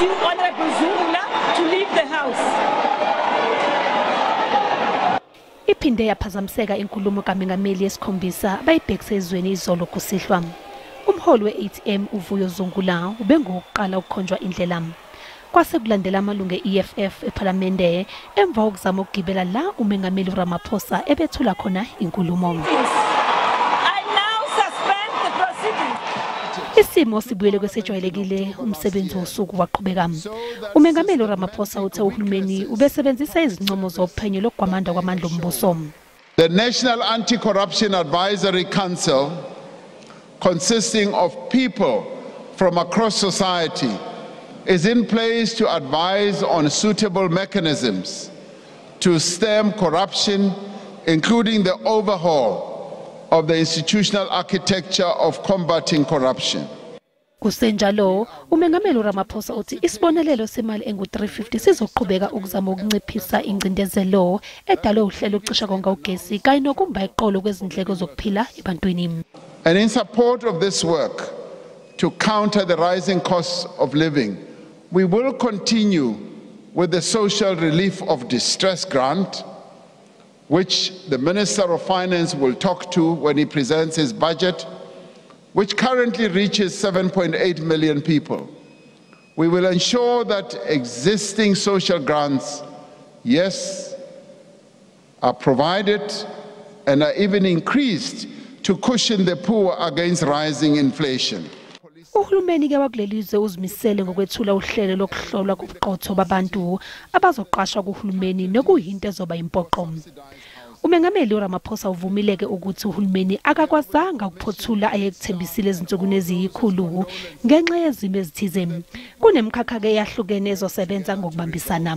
you, Honorable Zungula, to leave the House. Iphinde yaphazamiseka inkulumo kaMengameli yesikhombisa abayibhekise ezweni izolo kusihlwa. Umholi we-ATM uVuyo Zungula ubengowokuqala ukukhonjwa indlela. Kwase kulandela amalungu e-EFF ePhalamende emva kokuzama ukugibela la uMengameli Ramaphosa ebethula khona inkulumo. I now suspend the proceedings. Isimo sibuyele kwesejwayelekile, umsebenzi wosuku waqhubeka. Umengameli Ramaphosa uthe uhulumeni ubesebenzisa izincomo zophenyo lokugwamanda kwamandla ombuso. The National Anti-Corruption Advisory Council, consisting of people from across society, is in place to advise on suitable mechanisms to stem corruption, including the overhaul of the institutional architecture of combating corruption. Kusenjalo, uMengameli Ramaphosa uthi isibonelelo semali engu-350 sizoqhubeka ukuzama ukunciphisa ingcindezelo edalwe uhlelo ukucisha konga ugesi kanye nokumba iqolo kwezindleko zokuphila ebantwini. And in support of this work to counter the rising costs of living, we will continue with the Social Relief of Distress Grant, which the Minister of Finance will talk to when he presents his budget, which currently reaches 7.8 million people. We will ensure that existing social grants, yes, are provided and are even increased to cushion the poor against rising inflation. Uhulumeni ke wakuleli zwe uzimisele ngokwethula uhlelo lokuhlolwa kobuqotho babantu abazoqashwa kuhulumeni nokuyinto ezoba impoqo. Umengameli uRamaphosa uvumile-ke ukuthi uhulumeni akakwazanga ukuphothula ayekuthembisile ezinsukwini eziyikhulu ngenxa yezimo ezithize. Kunemkhakha-ke eyahlukene ezosebenza ngokubambisana.